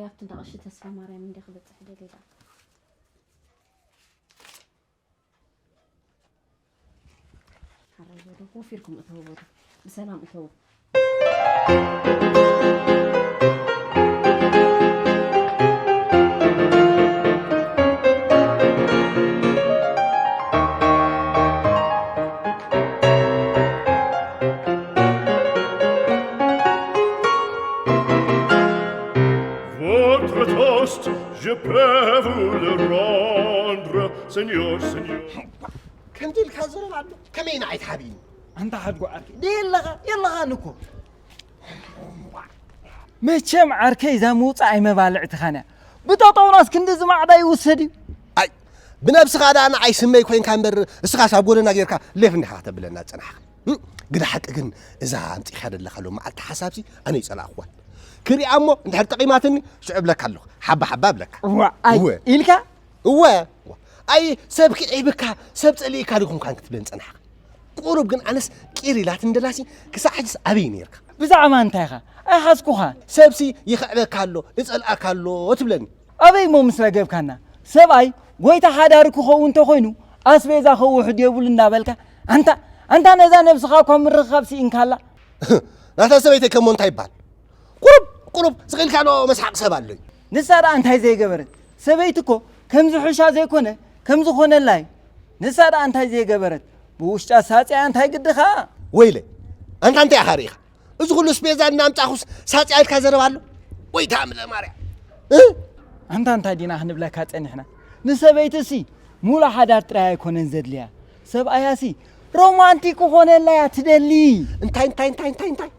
ኣብቲ እንዳ ቀሺ ተስፋ ማርያም እንደ ክበጽሕ ደልየ ደኣ። ሓራይ በዶ፣ ወፊርኩም እተው በዶ። ብሰላም እተው። Votre toast, je peux vous le rendre, Seigneur, Seigneur. ከምዚ ኢልካ ዘረባ ኣሎ። ከመይ ንዓይ ትሓብእኒ? ኣንታ ሓድጎ ዓርከይ፣ ደይ ኣለኻ፣ የለኻን እኮ። መቸም ዓርከይ፣ እዛ ምውጻእ ኣይመባልዕትኻን እያ። ብጠጠውናስ ክንዲ ዝማዕዳ ይውሰድ እዩ። ኣይ፣ ብነብስኻ ደኣ ንዓይ ስመይ ኮይንካ እምበር፣ እስኻስ ኣብ ጎደና ጌርካ ሌፍ እንዲኻ ከተብለና ዝጸናሕካ። እም፣ ግዳ ሓቂ ግን እዛ ኣምጺእካ ዘለኻ ሎም መዓልቲ ሓሳብሲ ኣነ ይጸላእኽዋን። ክሪኣ እሞ እንድሕር ጠቒማትኒ ሽዑ እብለካ ኣለኹ። ሓባ ሓባ እብለካ። እዋ፣ ኣይ፣ እወ። ኢልካ? እወ። ኣይ፣ ሰብ ክዒብካ፣ ሰብ ጸሊእካ ዲኹም ካን ክትብለኒ ጸናሕካ። ቁሩብ ግን ኣነስ ቂር ኢላትኒ ደላሲ ክሳዕ ሕጅስ ኣበይ ነይርካ? ብዛዕባ እንታይ ኢኻ? ኣይሓዝኩኻን። ሰብሲ ይኽዕበካ ኣሎ፣ እጸልኣካ ኣሎ ትብለኒ። ኣበይ እሞ ምስ ረገብካና? ሰብኣይ ጎይታ ሓዳሪ ክኸውን እንተኾይኑ ኣስቤዛ ከውሕድ የብሉ እናበልካ፣ ኣንታ፣ ኣንታ ነዛ ነብስኻ እኳ ምርኻብ ስኢንካላ። ናታ ሰበይተይ ከሞ እንታይ ይበሃል? ቁሩብ፣ ቁሩብ ስቕ ኢልካ ዶ መስሓቕ ሰብ ኣሎ እዩ? ንሳ ደኣ እንታይ ዘይገበረት? ሰበይቲ እኮ ከም ዝሕሻ ዘይኮነ፣ ከም ዝኾነላ እዩ። ንሳ ደኣ እንታይ ዘይገበረት? ብውሽጣ ሳጽያ እንታይ ግድኻ? ወይለ፣ ኣንታ እንታይ ኢኻ ርኢኻ? እዚ ኩሉ ስፔዛ እናምጻኹስ ሳጽያ ኢልካ ዘረባ ኣሎ? ወይ ተኣምረ ማርያም! እ? ኣንታ እንታይ ዲና ክንብለካ ጸኒሕና? ንሰበይትሲ ሙሉእ ሓዳር ጥራይ ኣይኮነን ዘድልያ። ሰብኣያሲ ሮማንቲክ ክኾነላ እያ ትደሊ። እንታይ፣ እንታይ፣ እንታይ፣ እንታይ፣ እንታይ?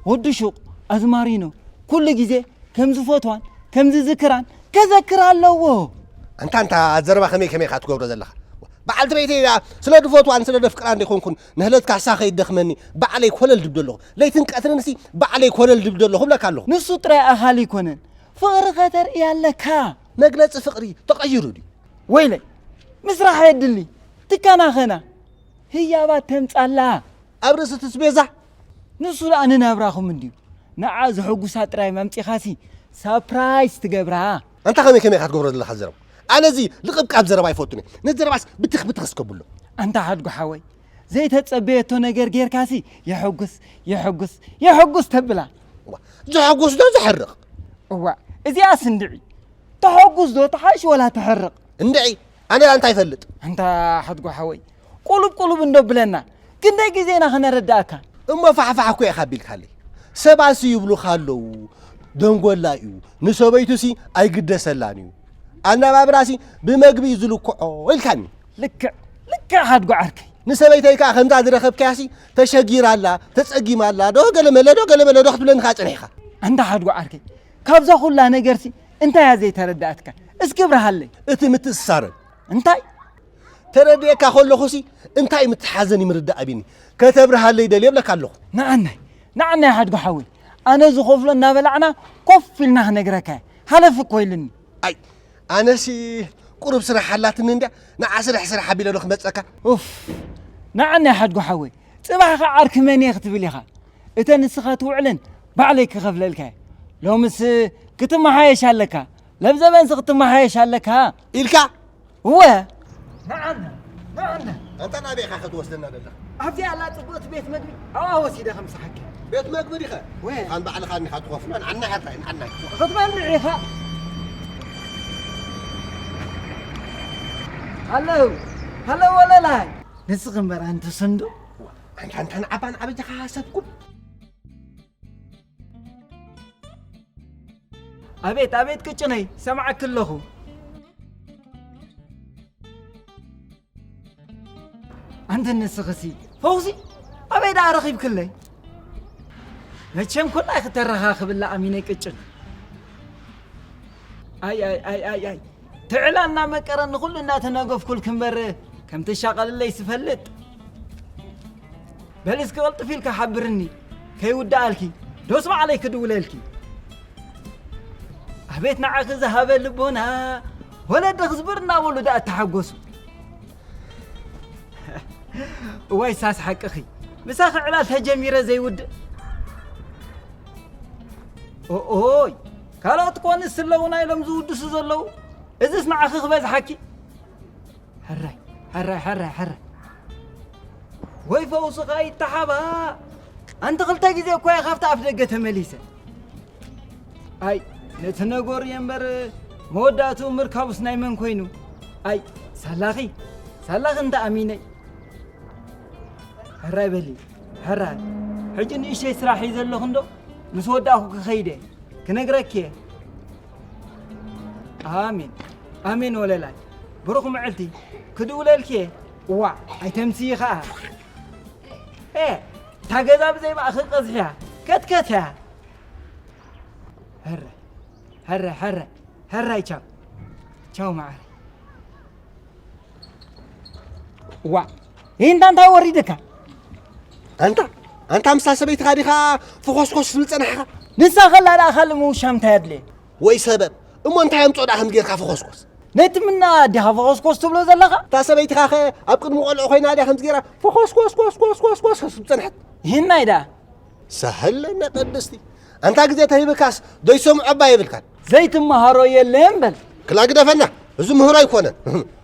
ወዲ ሹቕ ኣዝማሪኖ ኩሉ ግዜ ከም ዝፈትዋን ከም ዝዝክራን ከዘክር ኣለዎ። ኣንታ፣ ኣንታ ዘረባ ከመይ ከመይ ኢኻ ትገብሮ ዘለኻ? በዓልቲ ቤተይ እያ፣ ስለ ድፈትዋን ስለ ደፍቅራን ደይኮንኩን ንህለትካ ሳኸ ይደኽመኒ፣ ባዕለይ ኮለል ድብል ኣለኹ። ለይትን ቀትርንሲ ባዕለይ ኮለል ድብል ኣለኹ እብለካ ኣለኹ። ንሱ ጥራይ ኣኻሊ ኣይኮነን፣ ፍቕሪ ከተርኢ ኣለካ። መግለጺ ፍቕሪ ተቐይሩ ድዩ? ወይለይ፣ ምስራሕ የድሊ፣ ትከናኸና፣ ህያባት ተምጻላ። ኣብ ርእሲ ትስቤዛ? ንሱ ደኣ ንናብራኹም እንድዩ። ንዓ ዘሐጉሳ ጥራይ መምጺኻሲ ሳፕራይዝ ትገብራ። ኣንታ ከመይ ከመይ ኢኻ ትገብሮ ዘለኻ ዘረባ? ኣነ እዚ ልቕብቃብ ዘረባ ኣይፈቱን እየ። ነዚ ዘረባስ ብትኽ ብትኽ እስከብሎ። ኣንታ ሓድጉ ሓወይ፣ ዘይተጸበየቶ ነገር ጌርካሲ የሐጉስ፣ የሐጉስ፣ የሐጉስ ተብላ። እዋ፣ ዘሐጉስ ዶ ዘሕርቕ? እዋ፣ እዚኣስ እንድዒ። ተሐጉስ ዶ ትሓይሽ ወላ ተሕርቕ? እንድዒ፣ ኣነ ላ እንታይ ይፈልጥ? ኣንታ ሓድጎ ሓወይ፣ ቁሉብ ቁሉብ እንዶ ብለና፣ ክንደይ ግዜ ኢና ክነረድኣካ? እሞ ፋሕፋሕ እኮ ኢኻ ኣቢልካለይ። ሰባሲ ይብሉኻ ኣለዉ፣ ደንጎላ እዩ፣ ንሰበይቱሲ ኣይግደሰላን እዩ። ኣነባብራሲ ብመግቢ እዩ ዝልክዖ ኢልካኒ። ልክዕ፣ ልክዕ ሓድጎ ዓርከይ። ንሰበይተይ ከኣ ከምዛ ዝረኸብካያሲ ተሸጊራ ኣላ፣ ተጸጊማ ኣላ፣ ዶ ገለመለ፣ ዶ ገለመለ፣ ዶ ክትብለኒ ከኣ ጸኒሕካ። ኣንታ ሓድጎ ዓርከይ፣ ካብዛ ኩላ ነገርሲ እንታይ እያ ዘይተረድኣትካ? እስኪ ብርሃለይ። እቲ ምትእስሳረን። እንታይ? ተረድኤካ ከለኹሲ እንታይ ምትሓዘን ይምርዳእ ኣቢኒ። ከተብርሃለይ ደልየ እብለካ ኣለኹ። ንዓናይ፣ ንዓናይ ሓድጎ ሓወይ። ኣነ ዝኸፍሎ እናበላዕና ኮፍ ኢልና ክነግረካ እየ። ሃለፍ እኮ ኢሉኒ። ኣይ፣ ኣነሲ ቁሩብ ስራሕ ኣላትኒ እንድያ። ንዓ ስራሕ ስራሕ ኣቢለ ዶ ክመጸካ? ኡፍ፣ ንዓናይ ሓድጎ ሓወይ። ጽባሕ ኸዓ ዓርኪ መን እየ ክትብል ኢኻ? እተን ንስኻ ትውዕለን ባዕለይ ክኸፍለልካ እየ። ሎምስ ክትመሓየሽ ኣለካ። ለብዘበንሲ ክትመሓየሽ ኣለካ። ኢልካ? እወ። ንዓና፣ ንዓና። ኣንታ ናበይ ኢኻ ክትወስደና ዘለኻ? ኣብዚኣ ኣላ ጽቡቕቲ ቤት መግቢ፣ ኣብኣ ወሲደ ከምስሓኪ። ቤት መግቢ ዲኸ? ወ። ንኻን ባዕልኻ እኒኻ ትኸፍሎ፣ ንዓና ኢኻ ጥራይ፣ ንዓና። ክትበልዕ ኢኻ። ሃለው፣ ሃለው ወለላይ። ንስኺ እምበር ኣንቲ ስንዱቕ። ኣንታ፣ ኣንታ ንዓባን ኣበጃኻ ሓሰብኩም። ኣቤት፣ ኣቤት ቅጭነይ፣ ሰማዕኪ ኣለኹ። ኣንቲ ንስኽሲ፣ ፈውሲ፣ ኣበይ ደኣ ረኺብክለይ? መቸም ኩላይ ክተረኻኽብላ ኣሚነይ ቅጭን። ኣይ፣ ኣይ፣ ኣይ፣ ኣይ፣ ኣይ። ትዕላልና መቀረኒ ኩሉ እናተነገፍኩልኪ እምበር፣ ከም ትሻቐልለይ ስፈልጥ። በሊ እስኪ ቅልጥፍ ኢልካ ሓብርኒ፣ ከይውድኣልኪ፣ ዶስ ባዕለይ ክድውለልኪ። ኣቤት ንዓኺ ዝሃበ ልቦና፣ ወለድኺ ዝብር እናበሉ ደኣ ተሓጎሱ። እዋይ ሳስ ሓቅኺ፣ ምሳኺ ዕላል ተጀሚረ ዘይውድእ። ኦኦይ፣ ካልኦት እኮ ንስ ኣለዉና ኢሎም ዝውድሱ ዘለዉ። እዝስ ንዓኺ ክበዝሓኪ። ሕራይ፣ ሕራይ፣ ሕራይ፣ ሕራይ። ወይ ፈውስኻ ይተሓባ። ኣንቲ ክልተ ግዜ እኮ እየ ካብቲ ኣፍ ደገ ተመሊሰ። ኣይ፣ ነቲ ነገሩ እየ እምበር መወዳእትኡ ምርካቡስ ናይ መን ኮይኑ? ኣይ፣ ሳላኺ፣ ሳላኺ እንተ ኣሚነይ። ሕራይ በሊ፣ ሕራይ። ሕጂ ንእሽተይ ስራሕ እዩ ዘለኹ እንዶ፣ ምስ ወዳእኹ ክኸይደ፣ ክነግረኪ እየ። ኣሜን፣ ኣሜን ወለላይ። ብሩኽ መዓልቲ፣ ክድውለልኪ እየ። እዋዕ፣ ኣይተምስዪ ኸኣ። ኤ፣ እታ ገዛ ብዘይ ባእኺ ቀዝሕያ፣ ከትከትያ። ሕረ፣ ሕረ፣ ሕረ፣ ሕራይ ቻው። ቻው መዓረይ። ዋ፣ ይህ እንታ እንታይ ወሪድካ? ኣንታ፣ ኣንታ ምስታ ሰበይትኻ ዲኻ ፈኾስኮስ ትብል ጸናሕኻ? ንሳ ኸላ ደኣ ካልእ ምውሻ እንታይ ኣድልየ? ወይ ሰበብ፣ እሞ እንታይ ኣምጽኦ ደኣ ከምዚ ጌርካ ፈኾስኮስ? ነቲ ምና ዲኻ ፈኾስኮስ ትብሎ ዘለኻ? እታ ሰበይትኻኸ ኣብ ቅድሚ ቆልዑ ኮይና ድያ ከምዚ ጌራ ፈኾስኮስ ኮስ ኮስ ኮስ ኮስ ኮስ ትብል ጸንሐት? ይህናይ ደኣ። ሳህለነ ቅድስቲ፣ ኣንታ ግዜ ተሂብካስ ዶ ይሰምዖ እባ የብልካን? ዘይትመሃሮ የለን በል። ክላ ግደፈና፣ እዚ ምህሮ ኣይኮነን።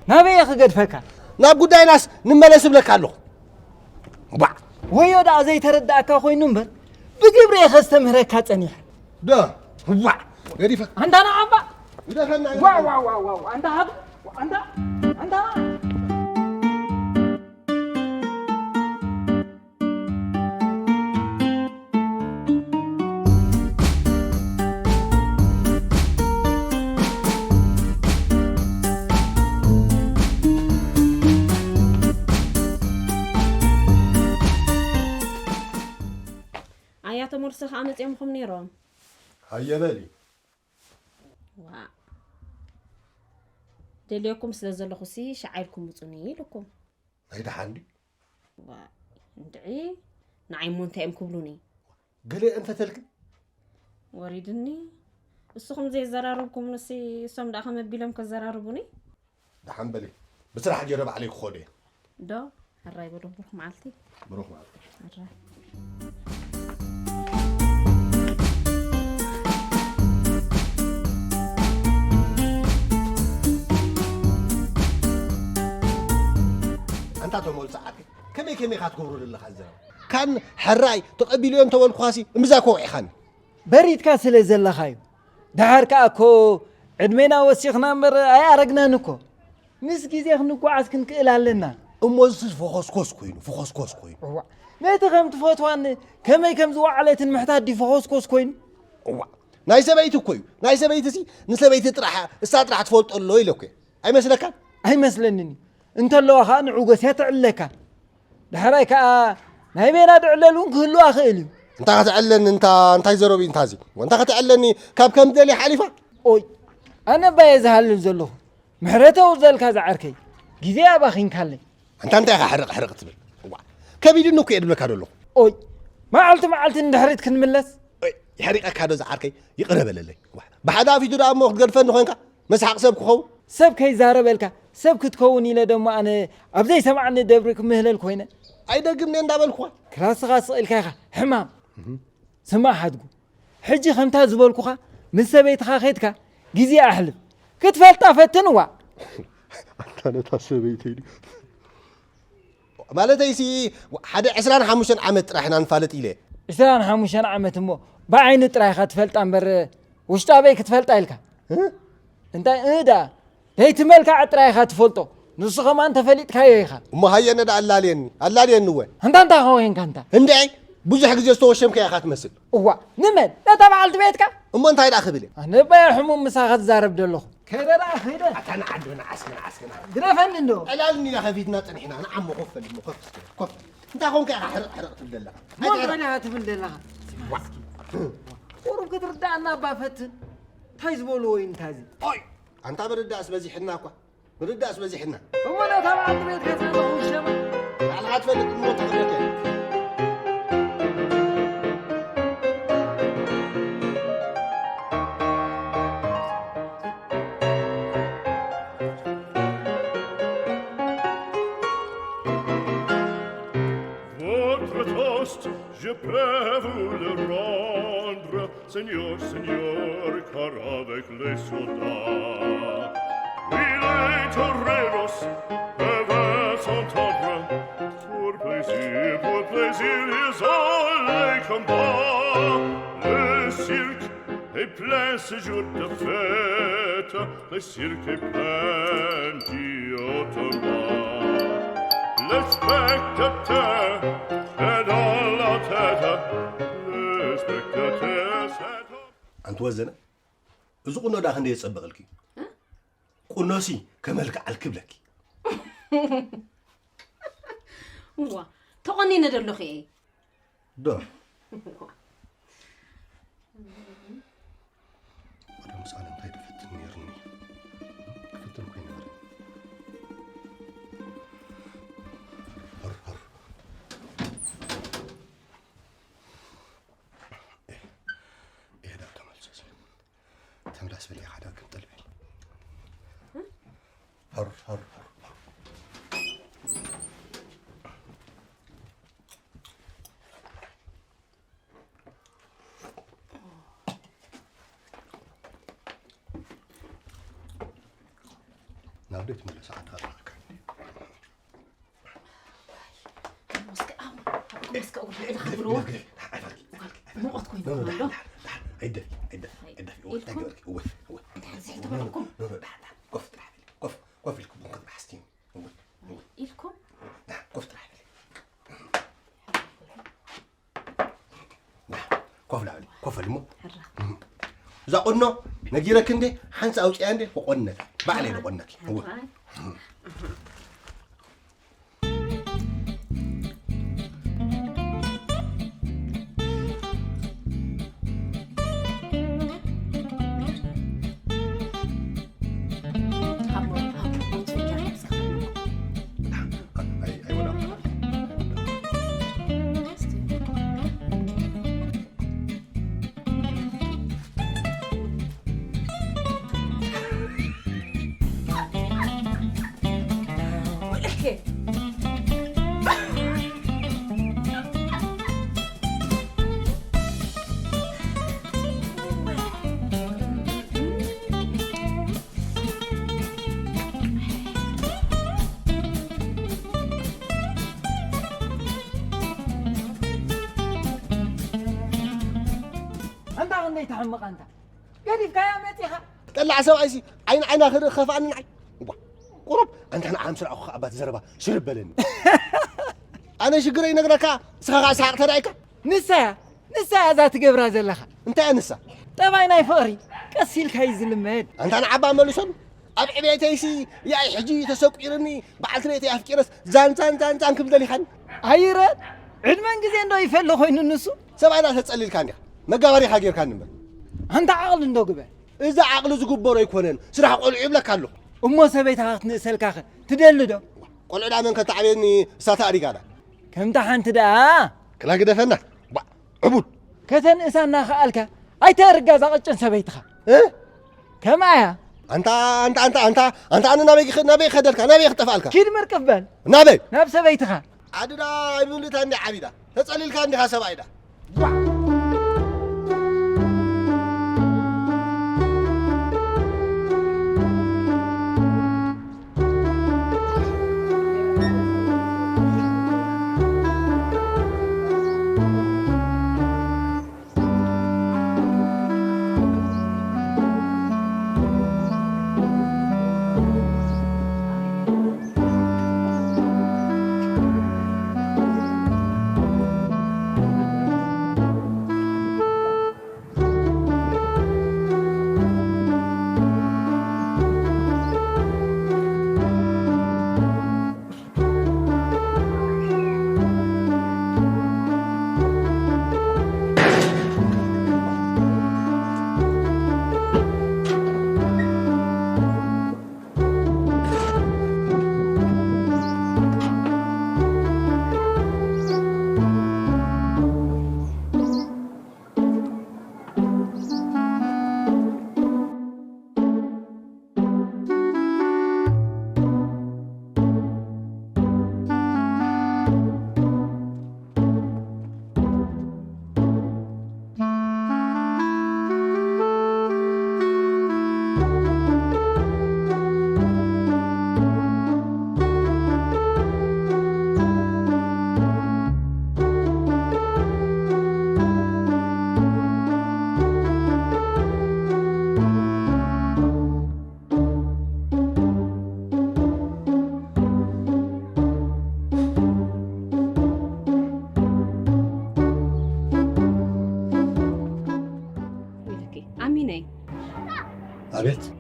ናበይ እየ ክገድፈካ? ናብ ጉዳይናስ ንመለስ እብለካ ኣለኹ። ባዕ። ወዮ ደኣ ዘይተረዳእካ ኮይኑ እምበር፣ ብግብሪ እየ ከስተምህረካ ጸኒሐ። ዶ፣ ባዕ፣ ገዲፈ። ኣንታ ንዓባ። ግደፈና፣ ዋው፣ ግደፈና። ዋው፣ ዋው፣ ዋው፣ ኣንታ ሃብ፣ ኣንታ፣ ኣንታ። ኣያ ተመርሶ ከኣ መጺኦምኹም ነይሮም። ሃየ በሊ። ዋእ። ደልየኩም ስለ ዘለኹሲ ሸዓ ኢልኩም ምጹኒ ኢሉኩም። ናይ ደሓን ድዩ? ዋእ። እንድዒ ንዓይ እሞ እንታይ እዮም ክብሉኒ? ገለ እንተተልኪ? ወሪድኒ። እሱኹም ዘይዘራረብኩምንሲ እሶም ደኣ ከመ ኣቢሎም ከዘራርቡኒ? ደሓን በሊ። ብስራሕ ገይረ ባዕለይ ክኸዶ እየ። ዶ? ሕራይ በሉ፣ ብሩኽ መዓልቲ። ብሩኽ መዓልቲ። ሕራይ። ኣንታ ተመልሶ ዓርከይ፣ ከመይ ከመይ ኢኻ ትገብሮ ዘለኻ ዘረባ? ካን ሕራይ ተቐቢለዮ እንተበልኩኻሲ እምብዛ እኮ ውዒኻኒ። በሪድካ ስለ ዘለኻ እዩ። ደሓር ከኣ እኮ ዕድሜና ወሲኽና እምበር ኣይኣረግናን እኮ። ምስ ግዜ ክንጓዓዝ ክንክእል ኣለና። እሞ እዚስ ፈኾስኮስ ኮይኑ፣ ፈኾስኮስ ኮይኑ። እዋእ፣ ነቲ ከም ትፈትዋን ከመይ ከም ዝወዓለትን ምሕታት ድዩ ፈኾስኮስ ኮይኑ? እዋእ፣ ናይ ሰበይቲ እኮ እዩ። ናይ ሰበይቲሲ ንሰበይቲ ጥራሕ፣ እሳ ጥራሕ ትፈልጦ ኣሎ ኢለ እኮ እየ። ኣይመስለካን? ኣይመስለንን እዩ። እንተለዋ ኸኣ ንዕጎስ እያ ትዕለካ። ዳሕራይ ከኣ ናይ ቤና ድዕለል እውን ክህልዋ ክእል እዩ። እንታይ ከተዕለኒ፣ እንታ፣ እንታይ ዘረብ እዩ እንታ እዚ? እንታይ ከተዕለኒ፣ ካብ ከም ደልየ ሓሊፋ? ኦይ፣ ኣነ እባ እየ ዝሃልል ዘለኹ። ምሕረት ኣውርደልካ ዝዓርከይ። ግዜ ኣባኺንካለይ። ኣንታ እንታይ ኢኻ ሕርቕ ሕርቕ ትብል? እዋ፣ ከቢድኒ እኮ እየ ድብለካ ዘለኹ። ኦይ፣ መዓልቲ መዓልቲ ንድሕሪት ክንምለስ? ኦይ፣ የሕሪቐካ ዶ ዝዓርከይ? ይቕረ በለለይ። እዋ፣ ብሓደ ኣፊቱ ደኣ እሞ ክትገድፈኒ ኮይንካ? መስሓቕ ሰብ ክኸውን? ሰብ ከይዛረበልካ፣ ሰብ ክትከውን ኢለ ደሞ ኣነ ኣብ ዘይሰምዓኒ ደብሪ ክምህለል ኮይነ። ኣይደግምኒ እንዳበልኩኻ። ክላስኻ ስቕ ኢልካ ኢኻ ሕማም። እህ። ስማዕ ሓድጉ፣ ሕጂ ከምታ ዝበልኩኻ ምስ ሰበይትኻ ኸይድካ ግዜ ኣሕልፍ። ክትፈልጣ ፈትን እዋ። ኣንታ ነታ ሰበይተይ ድዩ? ማለተይሲ፣ ሓደ ዕስራን ሓሙሽተን ዓመት ጥራሕ ኢና ንፋለጥ ኢለ። ዕስራን ሓሙሽተን ዓመት እሞ ብዓይኒ ጥራይ ኢኻ ትፈልጣ እምበር ውሽጣ ኣበይ ክትፈልጣ ኢልካ? እ? እንታይ እ ደኣ? ደይቲ መልክዓ ጥራይ ኢኻ ትፈልጦ። ንሱ ኸማን ተፈሊጥካዮ ኢኻ። እሞ ሃየ ነዳ ኣላልየኒ፣ ኣላልየኒ እወ። ኣንታ እንታይ ኸወይንካ ኣንታ? እንድዒ፣ ብዙሕ ግዜ ዝተወሸምካ ኢኻ ትመስል። እዋ፣ ንመን? ነታ በዓልቲ ቤትካ? እሞ እንታይ ደኣ ክብል እየ? ኣነ እባ እየ ሕሙም ምሳኻ ዝዛረብ ዘለኹ። ከይደ ደኣ፣ ከይደ። ኣታ ንዓዶ ንዓስኪ፣ ንዓስኪ፣ ንዓስኪ። ግደፈኒ እንዶ። ዕላልኒ ኢና ከፊትና ጸኒሕና፣ ንዓሞ ኮፍ በል እሞ፣ ኮፍ እስኪ፣ ኮፍ። እንታይ ኾንካ ኢኻ ሕርቕ ሕርቕ ትብል ዘለኻ? ሞት ኣይትሕረቕ። በሊኻ ትብል ዘለኻ? ዋ። እስኪ። ቁሩብ ክትርዳእና እባ ፈትን። እንታይ ዝበልዎ እዩ እንታ እዚ? ኦይ! ኣንታ ምርዳእስ በዚሕና እኳ። ምርዳእስ በዚሕና። እሞ ነታ በዓልቲ ቤትካ ትፈልጥ ሸማ? ባዕልኻ ትፈልጥ እሞ ተኽብረት እያ። Votre toast, je peux vous le rendre. Seigneur, Seigneur, car avec les soldats, oui, les toreros peuvent s'entendre. Pour plaisir, pour plaisir, ils ont les combats. Le cirque est plein ce jour de fête. Le cirque est plein du haut en bas. Le spectateur est dans la tête. Le spectateur, c'est... ኣንቲ ወዘነ፣ እዚ ቁኖ ዳ ክንደይ የጸብቐልኪ? ቁኖሲ ከመልክዓልኪ ብለኪ። እዋ፣ ተቖኒነ ዶ ኣለኹ እየ? ዶ? ወደ ምሳሌ እንታይ ትፈትን ነይርኒ? ክፍትን ኮይኑ ነይርኒ። ሆር፣ ሆር። ይሄዳል ተመልሶ። ተምላስ በል፣ ሓደ ግን ጥልበል። ሆር፣ ሆር፣ ሆር፣ ሆር። ናብ ደይ ትመለስ፣ ዓድኻ ትረኽካ። መስከ-፣ ኣብ፣ ኣብ መስከ እግሩ ልዕሊ ክብልዎ። ግደፍ፣ ግደፍ፣ ግደፍ፣ ኣይፋልኪ። ሙቐት ኮይኑ ኖ፣ ኖ፣ ኣሎ። ዳሓን፣ ዳሓን፣ ዳሓን፣ ኣይደፊ፣ ኣይደፊ፣ ኣይደፊ። እወ፣ እንታይ ኢልኩም? ገበርኪ? እወ፣ እወ። እንታይ ዘይተባልኩም? ኖ፣ ኖ፣ ዳሓን፣ ዳሓን። ኮፍ፣ ጥራሕ በሊ። ኮፍ፣ ኮፍ ኢልኩም ቡን ክትሓስቲ። እወ፣ እወ። እንታይ ኢልኩም? ዳሓን፣ ኮፍ፣ ጥራሕ በሊ። ዳሓን፣ ኮፍ ላዕሊ፣ ኮፍ በሊ እሞ። ሕራ። እዛ ቁኖ ነጊረክ እንዴ፣ ሓንሳ ኣውፅያ እንዴ፣ ክቆነካ። ባዕለይ ዝቆነኪ። እወ። ሕራ። ኣንታ ክንደይ ትሕምቕ ኣንታ። ገዲፍካያ መጺኻ። ጠላዕ ሰብኣይሲ ዓይኒ ዓይና ክርኢ ክኸፍኣኒ ንዓይ። እዋ፣ ቁሩብ ኣንታ ንዓም ስርዓኹ ከኣ ባት ዘረባ ሽርብ በለኒ። ኣነ ሽግረይ ይነግረካ፣ ንስኻ ከኣ ሰሓቕ ተራእይካ። ንሳ እያ፣ ንሳ እያ እዛ ትገብራ ዘለኻ። እንታይ እያ ንሳ? ጠባይ ናይ ፍቕሪ፣ ቀስ ኢልካ እዩ ዝልመድ። ኣንታ ንዓባ መልሶን፣ ኣብ ዕቤተይሲ ያኢ ሕጂ ተሰቂርኒ፣ በዓልቲ ቤተይ ኣፍቂረስ ዛን ዛን ዛን ዛን ክብል ደሊኻኒ። ኣይረ፣ ዕድመን ግዜ እንዶ ይፈሊ ኮይኑ ንሱ። ሰብኣይ ዳ ተጸሊልካ እንዲኻ፣ መጋበሪኻ ጌርካኒ እምበር። ኣንታ ዓቕሊ እንዶ ግበር። እዚ ዓቕሊ ዝግበሮ ኣይኮነን፣ ስራሕ ቆልዑ ይብለካ ኣለኹ። እሞ ሰበይትኻ ክትንእሰልካኸ ትደሊ ዶ? ቆልዑ ዳ መን ከተዓብየኒ እሳ ተኣሪጋ ዳ። ከምታ ሓንቲ ደኣ። ክላ ግደፈና፣ ባ-፣ ዕቡድ። ከተንእሳ እናኸኣልካ፣ ኣይተእርጋ እዛ ቐጭን ሰበይትኻ። እ? ከምኣ እያ። ኣንታ፣ ኣንታ፣ ኣንታ፣ ኣንታ፣ ኣንታ፣ ኣነ ናበይ ክኸ-፣ ናበይ ክኸደልካ፣ ናበይ ክጠፍኣልካ? ኪድ ምርቅፍ በል። ናበይ? ናብ ሰበይትኻ። ዓዲ ዳ ኣይብልታ እንዲ ዓቢዳ። ተጸሊልካ እንዲኻ ሰብኣይ ዳ።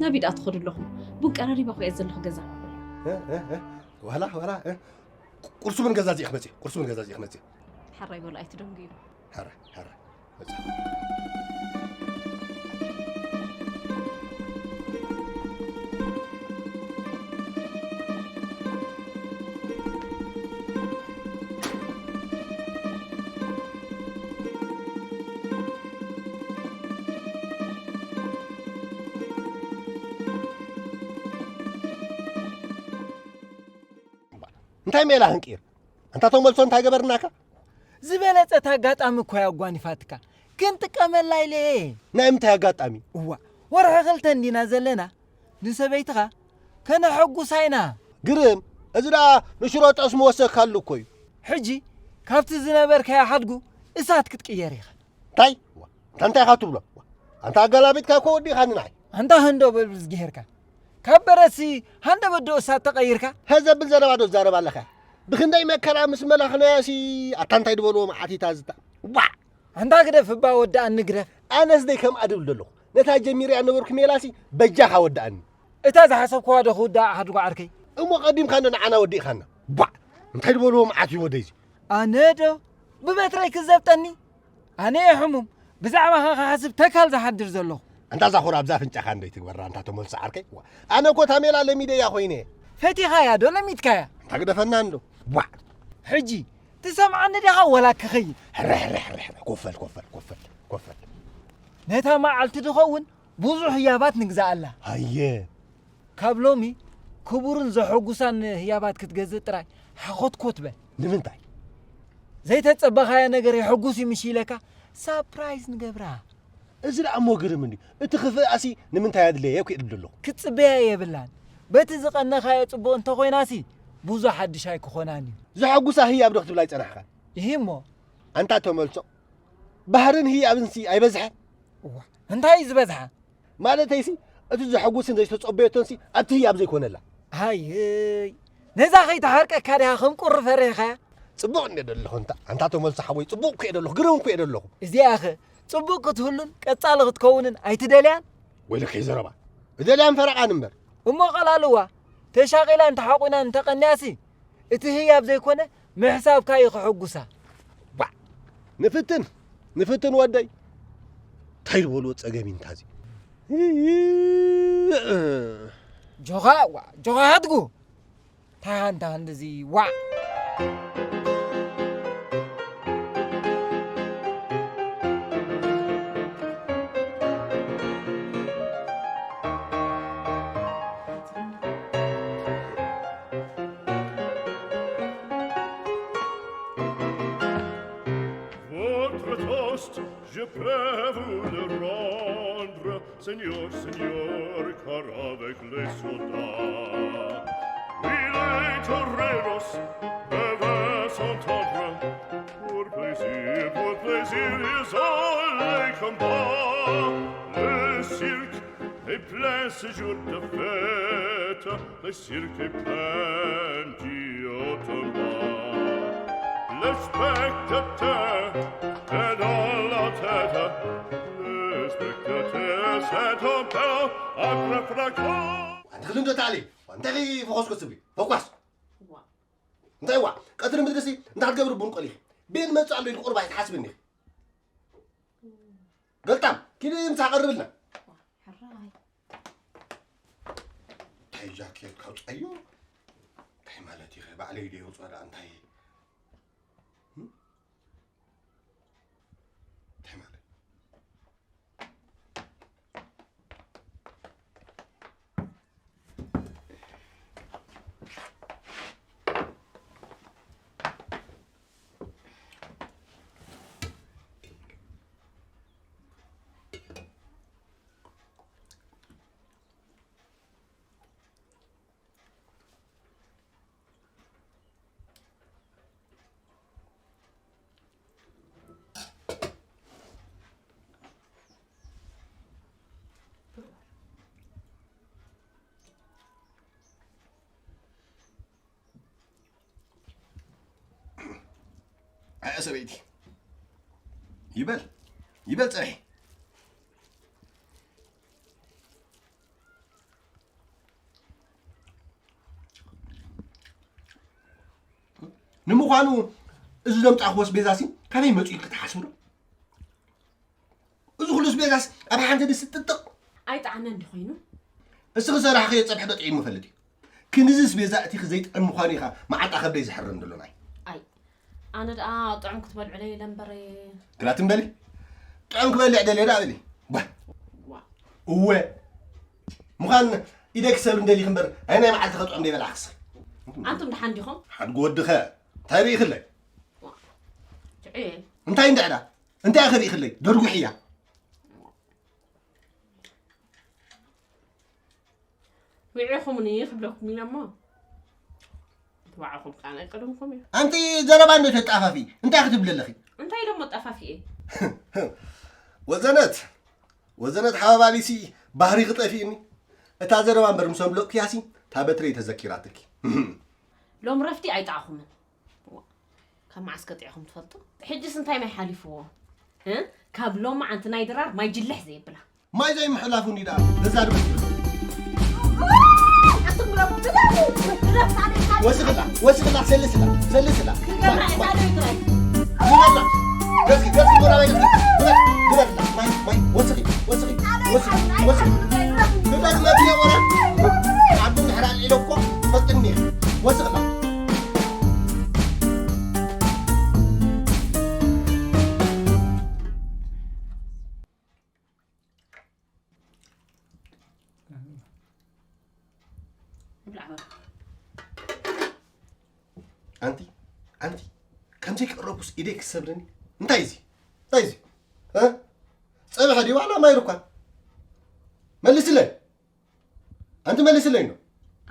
ከቢድ ኣትኸዱ ኣለኹም። ቡን ቀራሪባ እኮ እየ ዘለኹ ገዛ። እ፣ እ፣ እ፣ ዋላ፣ ዋላ፣ እ፣ ቁርሲ ምን ገዛ እዚእ ክመጽእ፣ ቁርሲ ምን ገዛ እዚእ ክመጽእ። ሓራይ በሉ ኣይትደንጉዩ። ሕራይ፣ ሕራይ፣ መጽእ። እንታይ ሜላ ህንቂር? ኣንታ ተመልሶ እንታይ ገበርናካ? ዝበለጸት ኣጋጣሚ እኮ እያ ኣጓኒፋትካ። ክንጥቀመላ ኢለ እየ። ናይ ምንታይ ኣጋጣሚ? እዋ፣ ወርሒ ክልተ እንዲና ዘለና። ንሰበይትኻ ከነሐጉሳ ኢና። ግርም፣ እዚ ደኣ ንሽሮ ጠስሚ ወሰካሉ እኮ እዩ። ሕጂ ካብቲ ዝነበርካዮ ሓድጉ እሳት ክትቅየር ኢኻ። እንታይ? ዋ፣ እንታይ፣ እንታይ ኢኻ ትብሎ? ዋ፣ ኣንታ ኣገላቢጥካ እኮ ወዲእኻኒ ንዓይ። ኣንታ ህንዶ በልብል ዝገሄርካ። ካብ በረሲ ሃንደ በዶ እሳት ተቐይርካ። ሀ ዘብል ዘረባ ዶ ትዛረብ ኣለኻ? ብኽንደይ መከራ ምስ መላኽናያሲ ኣታ እንታይ ዝበልዎ መዓት እዩ እታ ዝታ-፣ ዋ! ኣንታ ግደፍ እባ ወድኣኒ ግደፍ። ኣነስ ደይ ከምኣ ድብል ዘለኹ። ነታ ጀሚርያ ነበርኩ ሜላሲ በጃኻ ወድኣኒ። እታ ዝሓሰብክዋ ዶ ክውዳእ ሓድጎ ዓርከይ? እሞ ቀዲምካ እንዶ ንዓና ወዲእኻና። ባ! እንታይ ዝበልዎ መዓት እዩ ወደይዚ? ኣነ ዶ ብበትረይ ክዘብጠኒ? ኣነ እየ ሕሙም። ብዛዕባኻ ክሓስብ ተካል ዝሓድር ዘለኹ። ኣንታ እዛ ኹራ ኣብዛ ኣፍንጫኻ እንዶ ይትግበራ ኣንታ ተመልሶ ዓርከይ። ዋ! ኣነ እኮ እታ ሜላ ለሚደያ ኮይነ። ፈቲኻያ ዶ ለሚድካያ? ኣንታ ግደፈና እንዶ። ዋ! ሕጂ ትሰምዓኒ ዲኻ ወላ ክኸይድ? ሕረ፣ ሕረ፣ ሕረ፣ ሕረ። ኮፈል፣ ኮፈል፣ ኮፈል፣ ኮፈል። ነታ መዓልቲ ድኸውን ብዙሕ ህያባት ንግዛኣላ። ሃየ። ካብ ሎሚ ክቡርን ዘሐጉሳን ህያባት ክትገዝእ ጥራይ ሓኾትኮት በል። ንምንታይ? ዘይተጸበኻዮ ነገር የሐጉስ እዩ ምሽ ኢለካ ሳፕራይዝ ንገብራ። እዚ ደኣ እሞ ግርም እንድዩ። እቲ ክፍእ ኣሲ ንምንታይ ኣድለየ እኮ ይብል ኣለኹ። ክትጽበያ የብላን። በቲ ዝቐነኻዮ ጽቡቕ እንተኾይናሲ ብዙሕ ሓድሽ ኣይክኾናን እዩ። ዘሐጉሳ ህያብ ዶ ክትብላ ይጸናሕካ? ይሂ እሞ። ኣንታ ተመልሶ። ባህርን ህያብንሲ ኣይበዝሐ? እዋ፣ እንታይ እዩ ዝበዝሐ? ማለተይሲ፣ እቲ ዘሐጉስን ዘይተጸበየቶንሲ ኣብቲ ህያብ ዘይኮነላ። ሃይይ፣ ነዛ ከይተሓርቀካ ዲኻ ከም ቁሪ ፈሪሕኻያ? ጽቡቕ እንደ ደለኹ እንታ፣ ኣንታ ተመልሶ ሓወይ፣ ጽቡቕ እኮ እየ ደለኹ፣ ግርም እኮ እየ ደለኹ። እዚኣ ኸ ጽቡቕ ክትህሉን ቀጻሊ ክትከውንን ኣይትደልያን? ወይለከይ ዘረባ፣ እደልያን ፈረቓን እምበር። እሞ ቀላልዋ፣ ተሻቒላን ተሓቑናን እንተቐንያሲ፣ እቲ ህያብ ዘይኮነ ምሕሳብካ እዩ ከሐጉሳ። ባ! ንፍትን፣ ንፍትን ወደይ። እንታይ ዝበልዎ ጸገም እዩ እንታዚ? ጆኻ፣ ዋ፣ ጆኻ ሃድጉ። ታሃን፣ ታሃን፣ እዚ፣ ዋ። Votre toast, je peux vous le rendre, Seigneur, Seigneur, car avec les soldats, oui, les toreros peuvent s'entendre. Pour plaisir, pour plaisir, ils ont les combats. Le cirque est plein ce jour de fête, le cirque est plein du haut en bas. Le spectateur est dans la tête, le spectateur s'est en peur après fracas. ኣንተ ክልንዶ ታሊ፣ ኣንተ ፎከስ ኮስቢ፣ ፎከስ። ዋ። እንታይ ዋ፣ ቀትሪ ምድርሲ እንታይ ክትገብሪ ቡን ቆሊኺ? ቤን መጽእ ኣሎ ኢሉ ቁርባ ኣይትሓስብኒ። ገልጣም፣ ኪዲ ምሳ ቀርብልና። ሕራይ። እንታይ ጃኬት ካውጻዮ? እንታይ ማለት እዩ? ባዕለይ ድየ ውጽኦ ደኣ እንታይ? እንታይ ማለት? ኣያ ሰበይቲ፣ ይበል፣ ይበል ጸብሒ። ንምዃኑ እዚ ዘምጻእክዎ ኣስቤዛሲ ካበይ መጺኡ ኢልኪ ትሓስቢ ዶ? እዚ ኩሉ ኣስቤዛስ ኣብ ሓንቲ ድስቲ ጥጥቕ? ኣይጠዓመን ድዩ ኮይኑ? እስኺ ዝሰራሕኽዮ ጸብሒ ዶ ጥዒሙ ይፈልጥ እዩ? ክንድዚ ኣስቤዛ ኣእቲኺ ዘይጥዕም ምዃኑ ኢኻ መዓንጣ ከብደይ ዝሕረን ዘሎ ናይ። ኣይ፣ ኣነ ደኣ ጥዑም ክትበልዑለይ ኢለ እምበር። ግራ ትም በሊ። ጥዑም ክበልዕ ደልየ ደኣ በሊ። ባ። ዋ። እወ። ምዃን ኢደይ ክሰብር እንደሊኺ እምበር፣ ኣየናይ መዓልቲ ከጥዑም ደይበላዕክስ? ኣንቱም ደሓን ዲኹም? ሓድጊ ወድኸ፣ እንታይ ርኢኽለይ? ዋ። ትዕየ። እንታይ እንድዕዳ? እንታይ ኢኺ ርኢኽለይ? ደርጒሕያ። ውዒኹምኒ ክብለኩም ኢለ እሞ፣ ባዕኹም ከኣ ናይ ቀደምኩም እዩ። ኣንቲ ዘረባ እንዶ ተጣፋፊ፣ እንታይ ክትብሊ ኣለኺ? እንታይ ኢለ እሞ ኣጣፋፊኤ? ወዘነት፣ ወዘነት ሓባባሊሲ ባህሪ ክጠፊእኒ። እታ ዘረባ እምበር ምስ ኣምለጥክያሲ፣ እታ በትረይ ተዘኪራትኪ። ሎም ረፍዲ ኣይጠዓኹምን። ካብ መዓስ ከጢዕኹም ትፈልጡ? ሕጅስ እንታይ ማይ ሓሊፍዎ? እ? ካብ ሎማዓንቲ ናይ ድራር ማይ ጅልሕ ዘየብላ። ማይ ዘይምሕላፉ እንዲ ደኣ፣ ነዛ ድመት። ኣቱም ብረሙ፣ ብረሙ፣ ብረሙ፣ ብረሙ፣ ወስኽላ፣ ወስኽላ፣ ሰልስላ፣ ሰልስላ። ክገርና ማይ፣ ማይ። ኢና ዶ ይትራይ? ግበላ። ገዝጊ፣ ገዝጊ፣ ጎራ በይ፣ ገዝጊ። ግበላ፣ ግበላ። ማይ፣ ማይ፣ ወስኺ፣ ወስኺ፣ ወስኺ፣ ወስኺ። ግበላ፣ ግበላ፣ ግበላ። ዓዱ እንድሕር ኣልዒሎ እኮ ትፈልጥኒ ኢኺ። ወስኽላ። ኣንቲ፣ ኣንቲ፣ ከምዚ ከቕረቡስ ኢደይ ክሰብርኒ? እንታይ እዚ? እንታይ እዚ? እ? ጸብሐ ድዩ ዋላ ማይ ሩኳ? መልስለይ። ኣንቲ መልስለይ ነው።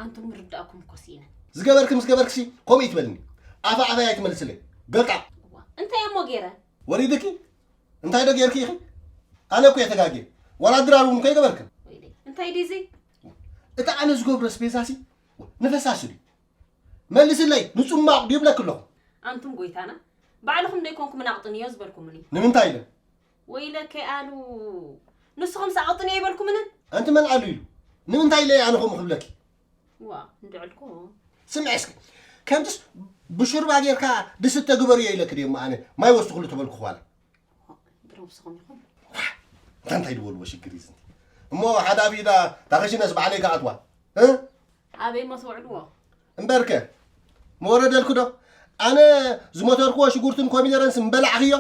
ኣንቱም ምርዳእኩም እኮ ስኢነ። ዝገበርክ ምስ ገበርክሲ ከምኡ ይትበልኒ። ኣፋ ኣፋይ ኣይትመልስለይ። ገልጣ። እዋ፣ እንታይ እሞ ገይረ? ወሪድኪ? እንታይ ዶ ገይርኪ ኢኺ? ኣነ እኮ እየ ተጋግየ። ዋላ ድራር እውን እኮ ኣይገበርክን። ወይለይ፣ እንታይ ድዩ እዚ? እቲ ኣነ ዝገብሮ ኣስቤዛሲ ንፈሳሲ ድዩ? መልስለይ፣ ንጽማቕ ድዩ ይብለኪ ኣለኹ። ኣንቱም ጎይታና፣ ባዕልኹም ደይኮንኩም ናቕጥንዮ ዝበልኩምኒ። ንምንታይ ኢለ? ወይለከ ኣሉ፣ ንስኹም ሳቕጥንዮ ይበልኩምንን? ኣንቲ መን ኣሉ ኢሉ? ንምንታይ ኢለ ኣነ ከምኡ ክብለኪ? ዋ፣ እንድዕልኩ። ስምዒ እስኪ፣ ከምትስ ብሹርባ ጌርካ ድስተ ግበርዮ ኢለኪ ድየ እሞ ኣነ ማይ ወስኽሉ ተበልኩ ዋላ? ብረብስኹም ኢኹም። እንታ እንታይ ድበልዎ ሽግር እዩ ዝንቲ። እሞ ሓደ ኣብ ኢዳ ታኸሽነስ ባዕለይ ክኣትዋ። እ? ኣበይ እሞ ትውዕልዎ? እምበርከ፣ መወረደልኩ ዶ? ኣነ ዝመተርክዎ ሽጉርትን ኮሚደረንስ ምበላዕኽዮ?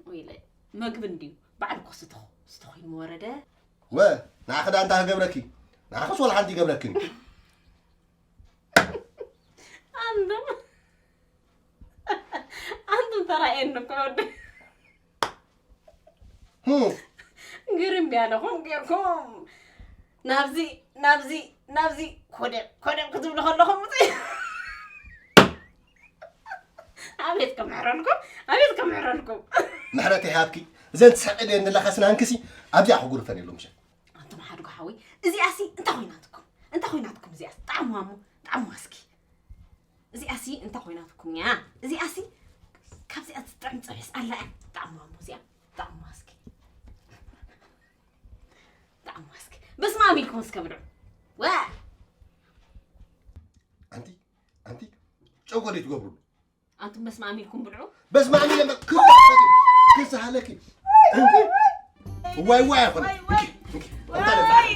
ወይለይ፣ መግቢ እንድዩ። ባዕልኩ ስትኹ፣ ስትኹ እዩ መወረደ። ወ፣ ንዓኺ ደኣ እንታይ ክገብረኪ? ንዓኽስ ወላ ሓንቲ ይገብረክን። ኣንዱም፣ ኣንዱም ተራእየኒ እኮ ወዲ። ህም። ግርም ያለኹም ጌርኩም ናብዚ፣ ናብዚ፣ ናብዚ ኮደብ፣ ኮደብ ክትብሉ ከለኹም፣ ኣቤት ከምሕረልኩም፣ ኣቤት ከምሕረልኩም። ምሕረት ይሃብኪ። እዘን ትስሕቂ ድየን ዘለኻ ስናንክሲ ኣብዚኣ ክጉርፈን የሎም ሸ። ኣንቱም ሓድጉ ሓወይ፣ እዚኣሲ እንታይ ኮይናትኩም? እንታይ ኮይናትኩም እዚኣስ? ጣዕሙዋ እሞ፣ ጣዕሙዋ እስኪ። እዚኣሲ እንታይ ኮይናትኩም እያ? እዚኣሲ ካብዚኣ ትጥዕም ጸብሕስ ኣላ እያ። ጣዕሙዋ እሞ እዚኣ፣ ጣዕሙዋ እስኪ። ጣዕሙዋ እስኪ። በስመ ኣብ ኢልኩም እስከ ብልዑ። ወ! ኣንቲ፣ ኣንቲ፣ ጨጎዴ ትገብሩሉ። ኣንቱም በስመ ኣብ ኢልኩም ብልዑ። በስመ ኣብ ኢለ ክሳሃለኪ። ዋይ ዋይ ኣይኮነ። ዋይ ዋይ። እንኪ፣ እንኪ፣ ዋይ ዋይ።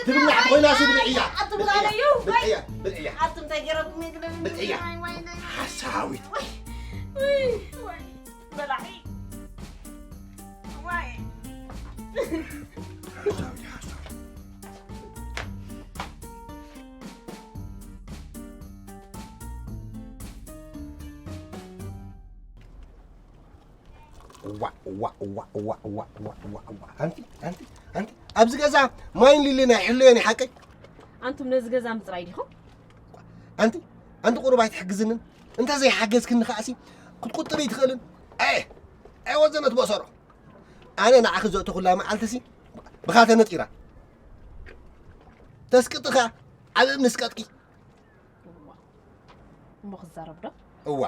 ትብላዕ ኮይና ሲ ብልዕያ። ኣቱም ብልዕያ። ዛለዩ። ብልዕያ፣ ብልዕያ። ኣቱም እንታይ ገይረኩም እዩ ግን? ብልዕያ። ዋይ ዋይ ናይ። ሓሳዊት። ዋይ። ዋይ ዋይ። በላዒ። ዋይ። ሓሳዊት፣ ሓሳዊት። ዋ፣ ዋ፣ ዋ፣ ዋ፣ ዋ፣ ዋ፣ ዋ፣ ዋ። ኣንቲ፣ ኣንቲ፣ ኣንቲ፣ ኣብዚ ገዛ ማይን ሊሊን ኣይሕለዮን እዩ ሓቀይ? ኣንቱም ነዚ ገዛ ምጽራይ ዲኹም? ኣንቲ፣ ኣንቲ ቁሩብ ኣይትሕግዝንን? እንተ ዘይሓገዝክኒ ከኣሲ ክትቁጥብ ኣይትኽእልን። ኣየ፣ ኣየ ወዘነት ቦሰሮ። ኣነ ንዓኺ ዘእተኹላ መዓልትሲ ብኻ ተነጢራ። ተስቅጥኻ ኣብ እምኒ ስቀጥቂ። እሞ ክዛረብ ዶ? እዋ።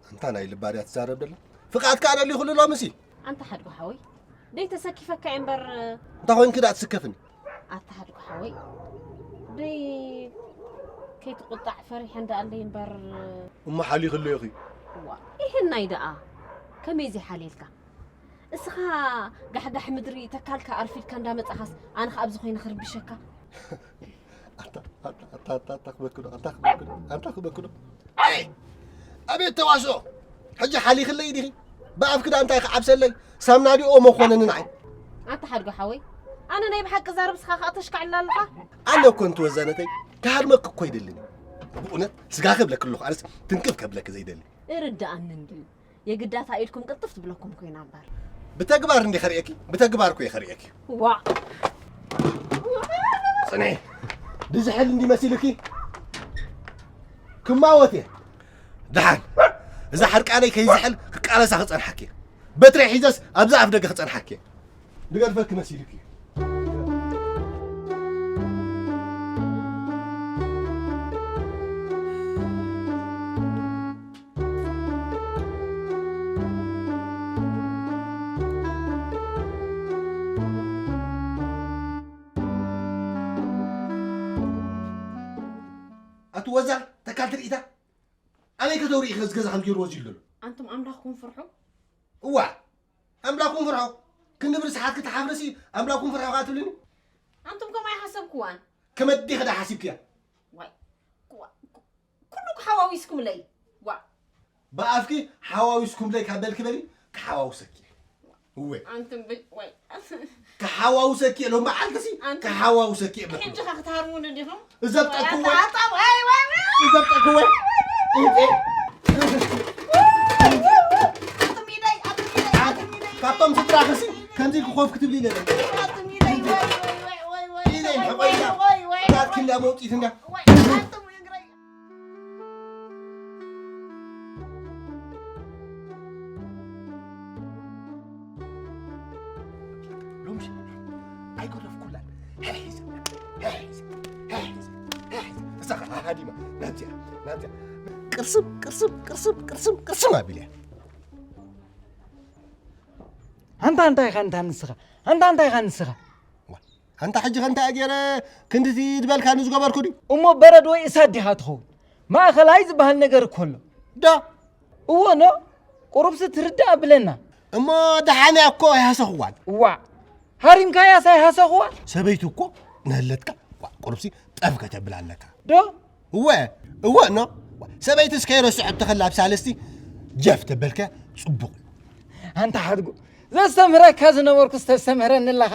ኣንታ ናይ ልባ ድያ ትዛረብ ደላ? ፍቓድካ ደሊኹሉ ሎምሲ። ኣንታ ሓድጉ ሓወይ፣ ደይ ተሰኪፈካ እየ እምበር። እንታይ ኮይንኪ ደኣ ትስከፍኒ? ኣታ ሓድጉ ሓወይ፣ ደይ ከይትቁጣዕ ፈሪሐ እንዳኣለይ እምበር። እሞ ሓሊኽለይ ኢኺ። ዋ፣ ይሄናይ ደኣ ከመይ ዘይሓልየልካ? እስኻ ጋሕጋሕ ምድሪ ተካልካ ኣርፊድካ እንዳመጻኻስ ኣነ ኸኣ ኣብዚ ኮይነ ክርብሸካ? ኣታ ኣታ ኣታ ኣታ ኣታ ክበክዶ ኣታ ክበክዶ ኣታ ክበክዶ። ኣይ! ኣቤት ተዋስኦ! ሕጂ ሓሊኽለይ ዲኺ? ብኣፍኪ ደኣ እንታይ ክዓብሰለይ? ሳምና ዲኦ መኾነኒ ንዓይ። ኣታ ሓድጎ ሓወይ፣ ኣነ ናይ ብሓቂ ዛረብ እስኻ ከኣ ተሽካዕላ ኣለኻ። ኣነ እኮ እንትወዛነተይ ክሃድመኪ እኮ ይደልን። ብእውነት ስጋ ከብለኪ ኣለኹ ኣነስ ትንክፍ ከብለኪ ዘይደሊ። እርድኣኒ እንድዩ። የግዳታ ኢድኩም ቅልጥፍ ትብለኩም ኮይና እምበር። ብተግባር እንዲ ከርእየኪ፣ ብተግባር እኮ እየ ከርእየኪ። ዋ! ጽንሒ። ድዝሕል እንዲ መሲልኪ? ክማወት እየ። ደሓን። እዛ ሕርቃነይ ከይዝሕል ክቃለሳ ክጸንሓኪ እየ። በትረይ ሒዘስ ኣብዛ ኣፍ ደገ ክጸንሓኪ እየ። ድገድፈኪ መሲልኪ እዩ። ኣቲ ወዛ ተካል ትርኢታ ኣበይ ከተውሪ ኢኸ እዚ ገዛ ከም ገይርዎ እዚ ኣሎ? ኣንቱም ኣምላኽኩም ፍርሑ። እዋ ኣምላኽኩም ፍርሖ። ክንዲ ብርስሓት ክትሓፍርሲ ኣምላኽኩም ፍርሖ ከኣ ትብልኒ? ኣንቱም ከምኡ ኣይሓሰብክዋን። ከመዲ ኸዳ ሓሲብክያ? ዋይ፣ ኩ-፣ ኩ-፣ ኩሉ ክሓዋዊስኩምለይ። ዋ። ብኣፍኪ ሓዋዊስኩምለይ ካብ በልኪ በሊ ክሓዋውሰኪ። እወ። ኣንቱም ብል-፣ ዋይ። ክሓዋውሰኪ እየ ሎም መዓልትሲ ኣንቱም ክሓዋውሰኪ እየ በልኩ። ሕጂ ኸ ክትሃርሙኒ ዲኹም? እዘብጠኩ ወይ? ኣጣጣ-፣ ዋይ፣ ዋይ፣ ዋይ። እዘብጠኩ ወይ? እንዴ? ኣንቱም ኢደይ፣ ኣንቱም ኢደይ፣ ኣንቱም ኢደይ። ካብቶም ስድራኽሲ ከምዚ ክኾፍ ክትብሊ ኢለ ነበር። ኣንቱም ኢደይ፣ ዋይ፣ ዋይ፣ ዋይ፣ ዋይ፣ ዋይ። ኢደይ፣ ዋይ፣ ሕቆይና። ዋይ፣ ዋይ፣ ዋይ። ናትኪ እንዳ መውጢት እንዳ። ዋይ፣ ኣንቱም እግረይ። ሎምሽ ኣይገደፍኩላን። ሄይ፣ ሄይ፣ ሄይ፣ ሄይ። እሳ ኸዓ ሃዲማ ናብዚኣ፣ ናብዚኣ። ቅርስም፣ ቅርስም፣ ቅርስም፣ ቅርስም፣ ቅርስም ኣቢልያ። ኣንታ እንታይ ኢኻ ኣንታ ንስኻ? ኣንታ እንታይ ኢኻ ንስኻ? ዋ፣ ኣንታ ሕጂ ከ እንታይ ገይረ ክንድቲ ዝበልካኒ ዝገበርኩ ድዩ? እሞ በረድ ወይ እሳት ዲኻ ትኸውን? ማእኸላይ ዝበሃል ነገር እኮ ኣሎ። ዶ? እዎ ኖ? ቁሩብሲ ትርዳእ ብለና። እሞ ደሓን እያ እኮ ኣይሃሰኽዋን። እዋ፣ ሃሪምካያስ ኣይሃሰኽዋን? ሰበይቱ እኮ ነህለትካ፣ ዋ፣ ቁሩብሲ ጠፍ ከተብል ኣለካ። ዶ? እወ፣ እወ ኖ። ሰበይትስ ከይረስዐት ተኸላ ኣብ ሳልስቲ ጀፍ ተበልከ ጽቡቕ። ኣንታ ሓድጉ፣ ዘስተምህረካ ዝነበርኩስ ተስተምህረኒ ኣለኻ።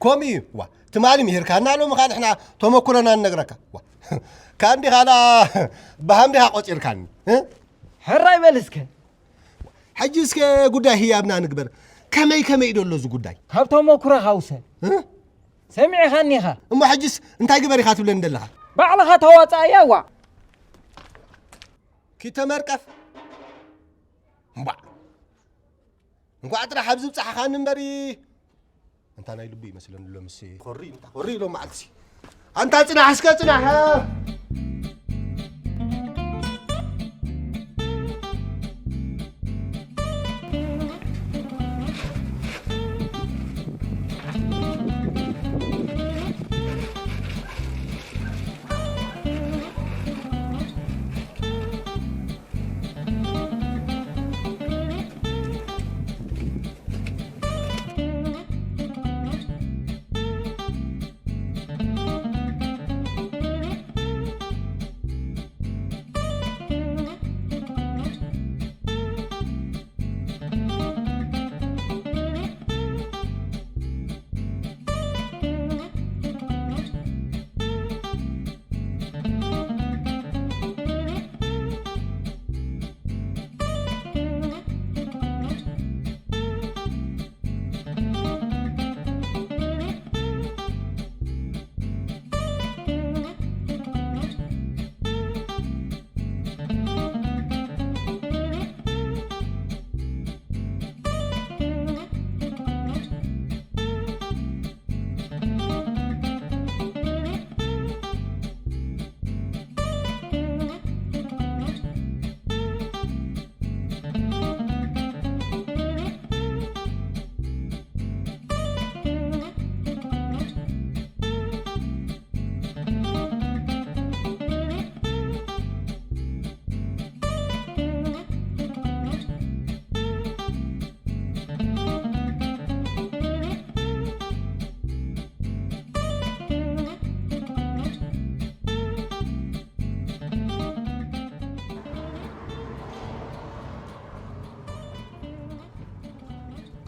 ከምኡ እዩ። ዋ፣ ትማሊ ምሂርካና፣ ሎሚ ኸኣ ንሕና ተመኩሮና ንነግረካ። ዋ፣ ካን ዲኻ ደኣ ብሃም ዲኻ ቆጺርካኒ? እ? ሕራይ በል እስከ። ሕጂ እስከ ጉዳይ ህያብና ንግበር። ከመይ ከመይ እዩ ደሎ እዚ ጉዳይ? ካብ ተመኩሮኻ ውሰድ። እ? ሰሚዕኻኒ ኢኻ። እሞ ሕጂስ እንታይ ግበር ኢኻ ትብለኒ ዘለኻ? ባዕልኻ ተዋጽኣያ ዋ። ኪድ ተመርቀፍ። እምባዕ። እንኳዕ ጥራሕ ኣብዚ ብጻሕኻኒ እምበሪ። እንታ ናይ ልቡ ይመስለኒ ኣሎ ምስ ኮሪ፣ እንታ ኮሪ ኢሎም መዓልቲ። ኣንታ ጽናሕ እስከ ጽናሕ።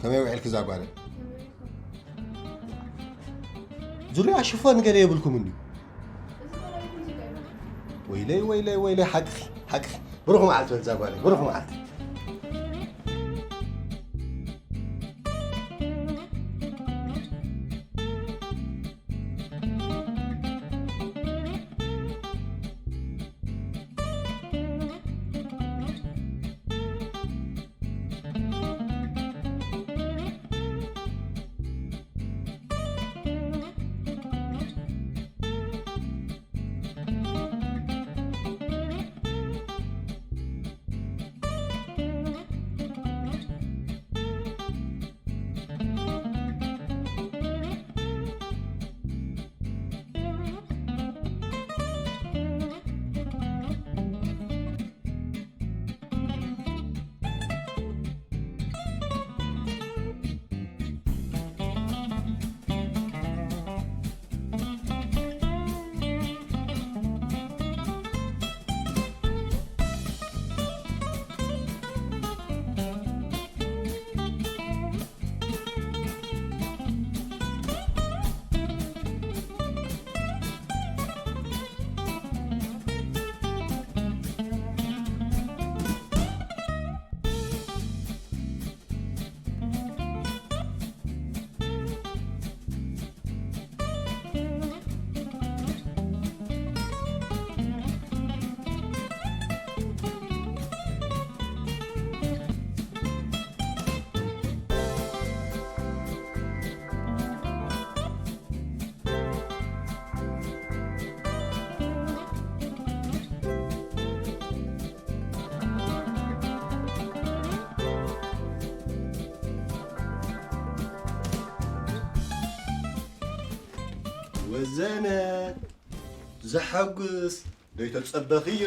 ከመይ ውዒልኪ እዛ ጓለይ? ዙርያ ሽፎን ገለ የብልኩም እንድዩ? ወይለይ፣ ወይለይ፣ ወይለይ፣ ሓቅኺ፣ ሓቅኺ። ብሩኽ መዓልቲ በል እዛ ጓለይ፣ ብሩኽ መዓልቲ። ወዘነ፣ ዘሐጉስ፣ ዘይተጸበኽዮ።